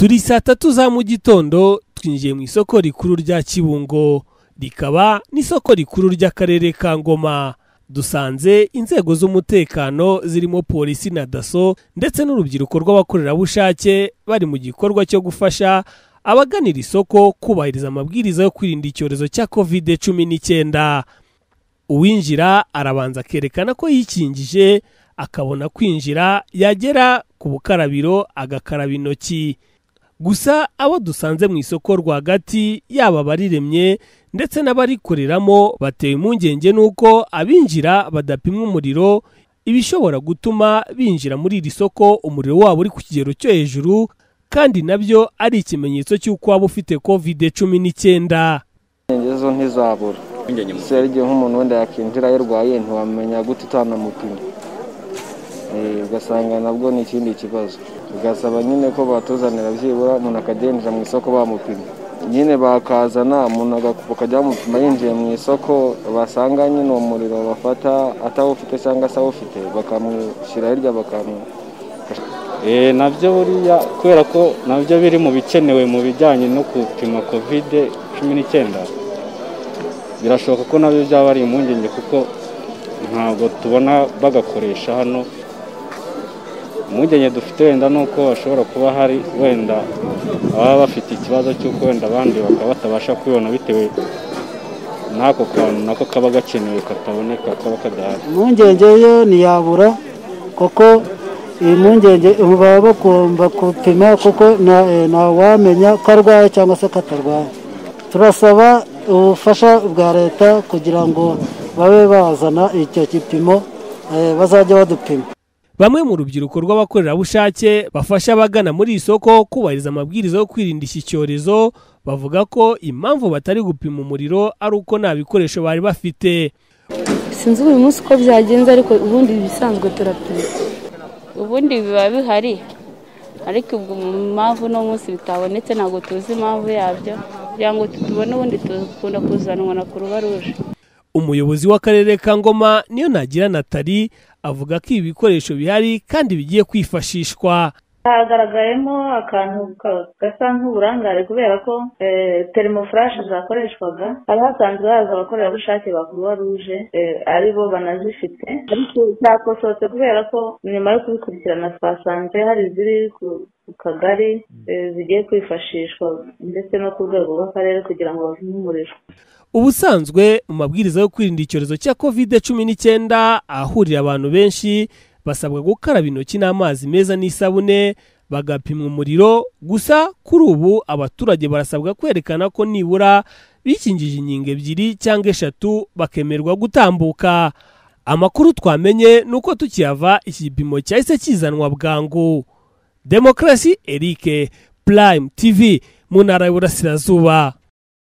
Turi saa 3 za mu gitondo twinjiye mu isoko rikuru rya Kibungo, rikaba n'isoko rikuru ry'akarere ka Ngoma. Dusanze inzego z'umutekano zirimo polisi na DASSO ndetse n'urubyiruko rw'abakorerabushake bari mu gikorwa cyo gufasha abaganira isoko kubahiriza amabwiriza yo kwirinda icyorezo cya COVID-19. Uwinjira arabanza akerekana ko yikingije, akabona kwinjira, yagera ku bukarabiro agakaraba intoki. Gusa abo dusanze mu isoko rwagati, yaba abariremye ndetse n'abarikoreramo, batewe impungenge n'uko abinjira badapimwa umuriro, ibishobora gutuma binjira muri iri soko umuriro wabo uri ku kigero cyo hejuru, kandi nabyo ari ikimenyetso cy'uko waba ufite COVID-19. Impungenge zo ntizabura. Ese hari igihe nk'umuntu wenda yakinjira yarwaye, ntiwamenya gute utanamupima, ugasanga nabwo ni ikindi kibazo. Ugasaba nyine ko batuzanira byibura umuntu akajya yinjira mu isoko bamupima, nyine bakazana umuntu bakajya bamupima yinjiye mu isoko, basanga nyine uwo muriro bafata atawufite cyangwa se awufite, bakamushyira hirya bakamu. Nabyo buriya kubera ko nabyo biri mu bikenewe mu bijyanye no gupima COVID-19, birashoboka ko nabyo byaba ari impungenge, kuko ntabwo tubona bagakoresha hano. Impungenge dufite wenda nuko bashobora kuba hari wenda ababa bafite ikibazo cy'uko wenda abandi bakaba batabasha kubibona bitewe n'ako kantu nako kaba gakenewe kataboneka, kaba kadahari. Impungenge yo ntiyabura, kuko impungenge baba bagomba gupima, kuko ntawamenya ko arwaye cyangwa se ko atarwaye. Turasaba ubufasha bwa leta kugira ngo babe bazana icyo gipimo, bazajya badupima. Bamwe mu rubyiruko rw'abakorerabushake bafasha abagana muri iri soko kubahiriza amabwiriza yo kwirinda iki cyorezo, bavuga ko impamvu batari gupima umuriro ari uko nta bikoresho bari bafite. Sinzi uyu munsi uko byagenze, ariko ubundi ibisanzwe turapima, ubundi biba bihari, ariko ubwo mpamvu no munsi bitabonetse ntabwo tuzi impamvu yabyo, kugira ngo tutubone ubundi dukunda kuzanwa na Croix Rouge. Umuyobozi w'akarere ka Ngoma niyo nagira Nathalie avuga ko ibi bikoresho bihari kandi bigiye kwifashishwa. Hagaragayemo akantu gasa nk'uburangare kubera ko thermoflash zakoreshwaga, hari hasanzwe haza abakorerabushake ba Croix Rouge aribo banazifite, ariko cyakosotse kubera ko nyuma yo kubikurikirana twasanze hari iziri ku kagari zigiye kwifashishwa ndetse no ku rwego rw'akarere kugira ngo bapime umuriro. Ubusanzwe mu mabwiriza yo kwirinda icyorezo cya COVID-19, ahurira abantu benshi basabwa gukaraba intoki n'amazi meza n'isabune, bagapimwa umuriro. Gusa kuri ubu abaturage barasabwa kwerekana ko nibura bikingije inkingo 2 cyangwa 3 bakemerwa gutambuka. Amakuru twamenye nuko tukiyava iki gipimo cyahise kizanwa bwangu. Demokarasi Eric, Prime TV, mu ntara y'Iburasirazuba.